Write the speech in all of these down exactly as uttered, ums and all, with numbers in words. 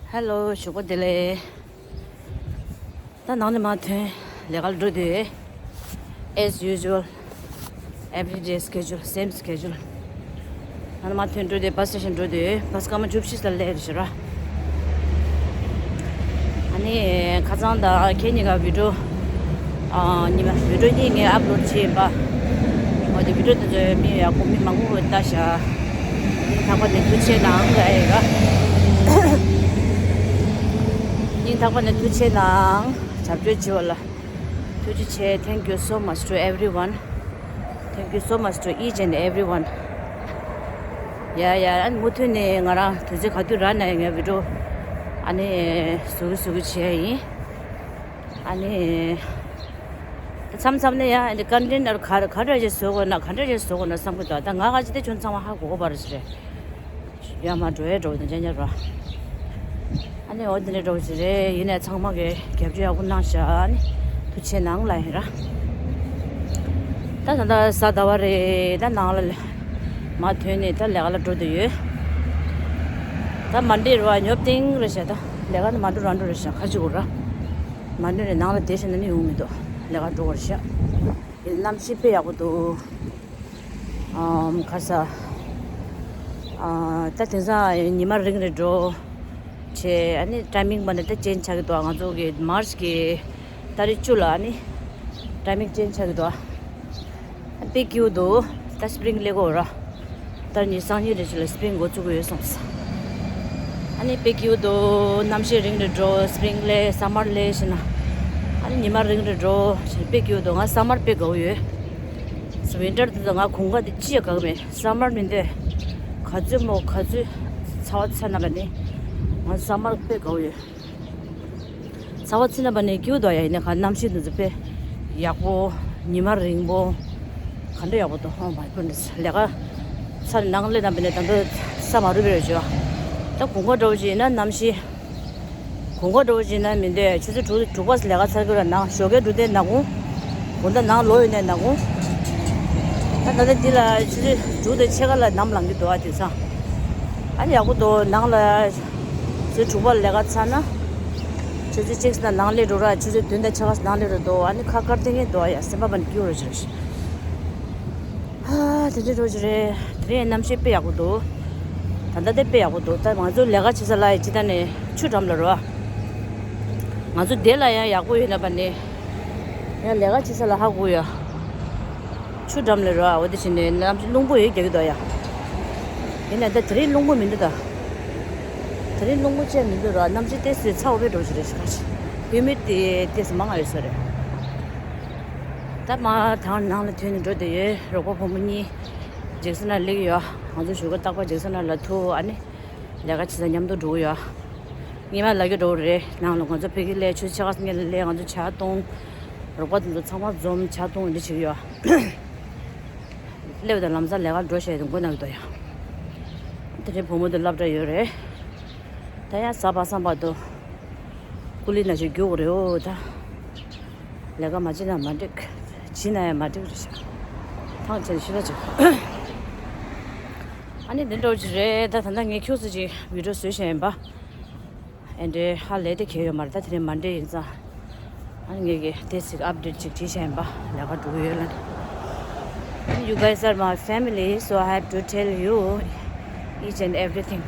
Hello, ཞོགས་པ་བདེ་ལེགས། ད་ནང་ནས་མར་ཐོན། ལས་ཀ་ལ་འགྲོ་དུས། As usual, everyday schedule, same schedule. ནང་ནས་མར་ཐོན་འགྲོ་དུས་bus station འགྲོ་དུས་bus སྐར་མ་བཅུ་བཞི་ཙམ་སླེབས་རེད་ཤག་ར། ཨ་ནི་ཁ་སང་དང་ཁྱེད་གཉིས་ཀ་video ཨ། ཉི་མ་video གཉིས་ངས་upload བྱས་ཡིན་པ། འོ་དེ་video དེ་ཚོ་མི་ཡག་པོ་མི་མང་པོ་ལྟ་ཤག་སྙིང་ཐག་པ་ནས་ཐུགས་རྗེ་གནང་ལབ་ཡ་ཡོད་ར། སྙིང་ཐག་པ་ནས་ཐུགས་རྗེ་གནང་། རྒྱབ་སྐྱོར་བྱས་པ་ལ་ཐུགས་རྗེ་ཆེ། Thank you so much to everyone. Thank you so much to each and everyone. ཡ་ཡ། ཨ་ནི་མུ་མཐུད་ནས་ང་རང་དུས་ཚོད་ག་དུས་རག་ན་ཡང་ངས་video ཨ་ནི་བཟོ་གི་བཟོ་གི་བྱས་ཡིན། ཨ་ནི། མཚམས་མཚམས་ནས་ཡང་འདི་content ཨར་ག་ག་འདྲ་ཞིག་བཟོ་དགོས་ན་ག་འདྲ་ཞིག་བཟོ་དགོས་ན་བསམ་གི་འདུག་ད་ང་ག་ཅི་དེ་ཁྱོད་ཚང་མ་ཧ་གོ་གོ་བ་རེད་ཟེར། ཡ་མ་འགྲོ་ཡ་འགྲོ་དང་ཅན་ཉ་ར། ཨ་ནི་འོ་དེ་འདྲ་འགྲོ་ཞིག་རེད། ཡིན་ནའི་ཚང་མ་གི་རྒྱབ་སྐྱོར་ཡག་པོ་གནང་ཤག་ཨ་ནི་ཐུགས་རྗེ་གནང་ལབ་ཡིན་ར། ད་ད་ད་གཟའ་ཟླ་བ་རེད། ད་ནང་ལ་མ་ཐོན་ནས་ད་ལས་ཀ་ལ་འགྲོ་འདོད་ཡོད། ད་མ་འདྲེས་ར་ཉོབ་ཏིང་རེད་ཤག་ད་ལས་ཀ་ནི་མ་འགྲོ་རང་འགྲོ་རེད་ཤག་ཁ་ཅིག་གོ་ར། མ་འདོད་ནས་ནང་ལ་བསྡད་ཤེས་ན་ནི་ཡོང་མི་འདུག་ལས་ཀ་འགྲོ་བར་བྱ། ཡིན་གནམ་གཤིས་དཔེ་ཡག་པོ་འདུག་ཨམ། ག་ས། ཨ། ད་དེང་སང་ཉི་མ་རིང་རེ་འགྲོ། བྱས་ཨ་ནི་timing པ་ནི་ད་change ཆགས་ཀྱི་འདུག་ང་ཚོ་གི་March གི་ཏ་རིག་བཅུ་ལ་ཨ་ནི་timing change ཆགས་ཀྱི་འདུག་དཔེ་སྐྱིད་པོ་འདུག་ད་spring སླེབས་གོ་ར། ད་ཉི་སང་ཉིན་རེ་ཞིག་ལ་spring འགོ་བཙུགས་ཀྱི་ཡོད་སོང་ས། ཨ་ནི་དཔེ་སྐྱིད་པོ་འདུག་གནམ་གཤིས་རིང་རེ་འགྲོ། spring སླེབས། summer སླེབས་ཤེ་ན། ཨ་ནི་ཉི་མ་རིང་རེ་འགྲོ། དཔེ་སྐྱིད་པོ་འདུག་ང་summer དཔེ་དགའ་པོ་ཡོད། winter དེ་ཚོ་ང་གོམ་ཁ་དེ་ཅི་ཡང་དགའ་གི་མེད། summer མི་འདོད། ག་ཚོད་མོ་ག་ཚོད་ཚ་བ་ཚ་ན་བ་ནི་ང་summer དཔེ་དགའ་པོ་ཡོད། ཚ་བ་ཚ་ན་བ་ནི་སྐྱིད་པོ་འདུག་ཡ། ཡིན་ན་ག་གནམ་གཤིས་འདི་ཚོ་དཔེ་ཡག་པོ། ཉི་མ་རིང་པོ། ག་འདྲ་ཡག་པོ་འདུག Oh my goodness. ལས་ཀ་ཚར་ནང་སླེབས་ན་བ་ནི་ད་འདོད་ས་མ་རུབ་པའི་རེད་བྱོས། ད་གོམ་ཁ་འདྲ་པོ་ཅིག་ཡིན་ན་གནམ་གཤིས། གོམ་ཁ་འདྲ་པོ་ཅིག་ཡིན་ན་མི་འདོད། ཆུ་ཚོད་དྲུག་དྲུག་པ་ལས་ཀ་ཚར་གི་ར། ནང་ཞོགས་ཀའི་དྲུག་དེ་ནག་ཁུང་། དགོང་དག་ནང་ལོག་ཡོང་ནས་ནག་ཁུང་། ད་ད་ལྟ་འདི་ལ་ཆུ་ཚོད་དྲུག་དང་ཕྱེད་ཀ་ལ་ནམ་ལངས་ཀྱི་འདུག་ཨ། དེང་སང་། ཨ་ནི་ཡག་པོ་འདུག་ནང་ལ་ཆུ་ཚོད་དྲུག་པ་ལས་ཀ་ཚར་ན། ཆུ་ཚོད་གཅིག་ཙམ་ནང་སླེབས་འགྲོ་ར། ཆུ་ཚོད་བདུན་དང་ཕྱེད་ཀ་ནང་སླེབས་འགྲོ་འདུག་ཨ་ནི་ཁ་དཀར་ཐིང་ངེ་འདུག་ཨ། ཡ་སེམས་པ་བ་ནི་སྐྱིད་པོ་རེད་ཅིག་ཨ། དེ་འདྲ་འགྲོ་ཅིག་རེད། དེ་རིང་གནམ་གཤིས་དཔེ་ཡག་པོ་འདུག་ད་ལྟ་དེ་དཔེ་ཡག་པོ་འདུག་ད་ང་ཚོ་ལས་ཀ་བྱེད་ས་ལ་ཡ་ཅི་ད་ནས་ཆུ་འགྲམ་ལ་རོ། ང་ཚོ་དེ་ལ་ཡང་ཡག་པོ་ཡོད་ན་བ་ནི། ཡང་ལས་ཀ་བྱེད་ས་ལ་ཧ་གོ་ཡ། ཆུ་འགྲམ་ལ་རོ། འོ་དེ་བྱས་ནས་གནམ་གཤིས་རླུང་བུ་ཡོད་རྒྱག་གི་འདུག་ཡ། ཡིན་ན་ད་དེ་རིང་རླུང་བུ་མི་འདུག་ད། དེ་རིང་རླུང་བུ་བཅས་མི་འདུག་ར། གནམ་གཤིས་ཏོག་ཙམ་ཚ་བ་སྦེ་འགྲོ་བཞིན་རེད་ཤག humidity ཏོག་ཙམ་མང་ང་ཡོད་ས་རེད། ད་མ་ཐང་ནང་ལ་ཐོན་ནས་འགྲོ་བསྡད་ཡོད། རོགས་པ་བུ་མོ་གཉིས་ཇེག་སན་ན་སླེབས་ཡོད། ང་ཚོ་བཞུགས་སྒར་རྟག་པར་ཇེག་སན་ན་ལ་ཐུག་ཨ་ནི་ལས་ཀ་བྱེད་ས་མཉམ་དུ་འགྲོ་གི་ཡོད། སྔོན་མ་ལབ་ཀྱི་འགྲོ་གི་རེད། ནང་ལ་ང་ཚོ་ཕ་གི་སླེབས། ཆུ་ཚོད་ཕྱེད་ཀ་སྔོན་ལ་སླེབས། ང་ཚོ་ཇ་འཐུང་། རོགས་པ་དེ་ཚོ་ཚང་མ་འཛོམས་ཇ་འཐུང་འདི་བྱེད་ཀྱི་ཡོད། སླེབས་དང་ལམ་སང་ལས་ཀ་འགྲོ་བྱས་དེ་མགོ་ན་གི་འདུག་ཡ། དེ་རིང་བུ་མོ་དེ་སློབ་གྲྭ་ཡོད་རེད། ད་ཡང་གཟའ་པ་སངས་པ་དུ་ཀུ་ལི་ན་ཞིག་རྒྱུག་རེད་འོ་ད། ལས་ཀ་མ་བྱེད་ན་མ་འགྲིག་བྱེད་ན་ཡང་མ་འགྲིག་རེད་ཤག་ཐང་ཆད་ཤི་ལ་ཅིག་ཨ་ནི་འདི་འདྲ་བོ་ཅིག་རེད། ད་ད་ལྟ་ངས་ཁྱོད་ཚོ་ཅིག་བི་ཌིའོ་བཟོས་བཞག་ཡིན་པ། ཨེ་འདྲའི་ཧ་ལས་དེ་གལ་ཡོད་མ་རེད། ད་དེ་རིང་མན་ཌེ་ཡིན་ཙང་། ཨ་ནི་ངས་ཀྱི་དེ་ཚིག་ཨབ་ཌེཊ་ཅིག་བྲིས་བཞག་ཡིན་པ། ལས་ཀ་འགྲོ་གི་ཡོད་ལ་ནི། You guys are my family, so I have to tell you each and everything.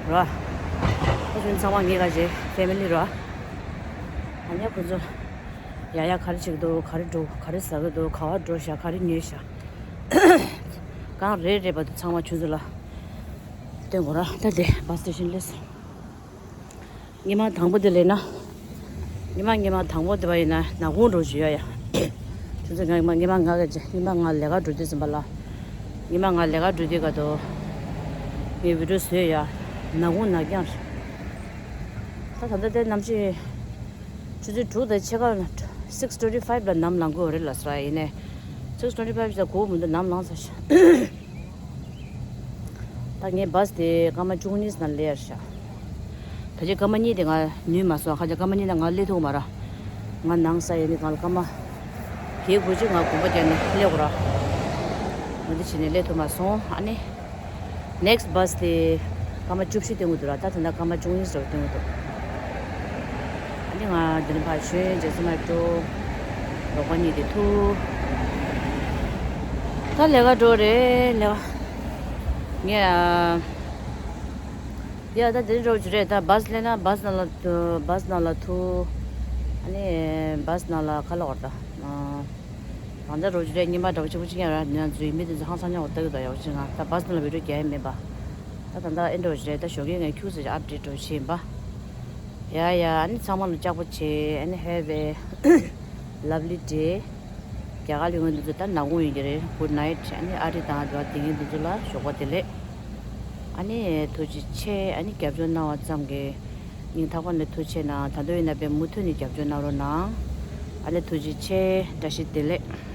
ར། ཁོ་ཚོ་ཚང་མ་ངའི་ག་ཅེ་ཕེ་མི་ལི་ར། ཨ་ནི་ཁོ་ཚོ་ཡ་ཡ་ག་རེ་བྱེད་ཀྱི་འདུག་ག་རེ་འགྲོ་ག་རེ་ཟ་གི་འདུག་ག་བ་འགྲོ་ཤག་ག་རེ་ཉོས་ཤག་གང་རེ་རེ་བ་དུ་ཚང་མ་ཁྱོད་ཚོ་ལ་སྟོན་དགོས་ར། ད་དེ་བ་སི་ཊེ་ཤན་སླེབས་སོང་། ཉི་མ་དང་པོ་དེ་ལས་ན། ཉི་མ་ཉི་མ་དང་པོ་དེ་བ་ཡིན་ན་ནག་ཁུང་འགྲོ་བཞིན་ཡོད་ཡ། དེ་ཚོ་ང་ཉི་མ་ཉི་མ་ང་ག་ཅེ་ཉི་མ་ང་ལས་ཀ་འགྲོ་དུས་ཙམ་པ་ལ། ཉི་མ་ང་ལས་ཀ་འགྲོ་དུས་ག་དོ། ངའི་བི་ཌིའོ་བཟོས་ཡ། ནག་ཁུང་ནག་རྐྱང་རེད། ད་ད་ལྟ་དེ་གནམ་གཤིས། ཆུ་ཚོད་དྲུག་དང་ཕྱེད་ཀ་six twenty five ལ་ནམ་ལངས་དགོས་རེད་ལ་ས་ཡིན་ནས། six twenty five ལ་གོ་མི་འདུག་ནམ་ལངས་ཚར་ཤག་ད་ངའི་བ་སི་དེ་སྐར་མ་བཅུ་གཉིས་ཙམ་སླེབས་ཡར་ཤག་ད་ཆ་སྐར་མ་གཉིས་དེ་ང་ནུས་མ་སོང་། ཁ་ཆ་སྐར་མ་གཉིས་ལ་ང་སླེབས་ཐུབ་མ་ར། ང་ནང་ས་ཡིན་ནི་ང་ལ་སྐར་མ་བརྒྱད་དགུ་ཅིག་ང་དགོངས་པ་བརྒྱབ་ནས་སླེབས་དགོས་ར། ང་འདི་བྱས་ནས་སླེབས་ཐུབ་མ་སོང་། ཨ་ནི་next bus དེ་ སྐར་མ་བཅུ་བཞི་སྟོན་གྱི་འདུག་ར། ད་ད་ལྟ་སྐར་མ་བཅུ་གཉིས་ཙམ་སྟོན་གྱི་འདུག་ཨ་ནི་ང་འདི་ནས་ཕར་བྱོན་རྗེས་སུ་མར་འགྲོ། རོགས་པ་གཉིས་དེ་ཐུག་ད་ལས་ཀ་འགྲོ་རེད་ལས་ཀ། ངས་ཨ། ཡ་ད་འདི་འགྲོ་རྒྱུ་རེད། ད་བཱས་སླེབས་ན་བཱས་ནང་ལ་ཐུག་བཱས་ནང་ལ་ཐུག་ཨ་ནི་བཱས་ནང་ལ་ཁ་ལོག་བར་ད། གང་འདྲ་འགྲོ་རྒྱུ་རེད། སྙན་པ་འདྲ་པོ་ཆེན་པོ་ཅིག་ཡང་ར་ནང་ཚུད་མི་དེ་ཚོ་ཧང་སང་ཉོག་ལྟ་གི་འདུག་ཡག་པོ་ཅིག་ང་ད་བཱས་ནང་ལ་བི་ཌིའོ་རྒྱག་ཡ་མེད་པ། ད་ད་ལྟ་ཨེ་འགྲོ་རྒྱུ་རེད། ད་ཞོགས་ཀས་ངས་ཁྱུག་ཙམ་ཅིག་ཨབ་ཌེཊ་འགྲོ་བྱེད་ཡིན་པ། ཡ་ཡ། ཨ་ནི་ཚང་མ་ལ་ལྕགས་པོ་བྱེད། ཨ་ནི་have a lovely day། རྒྱ་གར་ལ་ཡོང་མཁན་འདི་ཚོ་ད་ནག་ཁུང་ཡིན་གྱི་རེད། Good night། ཨ་ནི་ཨ་རི་དང་དེ་བ་དེ་ངན་འདི་ཚོ་ལ་ཞོགས་པ་བདེ་ལེགས། ཨ་ནི་ཐུགས་རྗེ་ཆེ། ཨ་ནི་རྒྱབ་སྐྱོར་གནང་བ་ཙམ་གྱིས་སྙིང་ཐག་པ་ནས་ཐུགས་རྗེ་ཆེ་གནང་། ད་དུང་ཡིན་ན་དཔེ་མུ་མཐུད་ནས་རྒྱབ་སྐྱོར་གནང་རོགས་གནང་། ཨ་ནི་ཐུགས་རྗེ་ཆེ། བཀྲ་ཤིས་བདེ་ལེགས།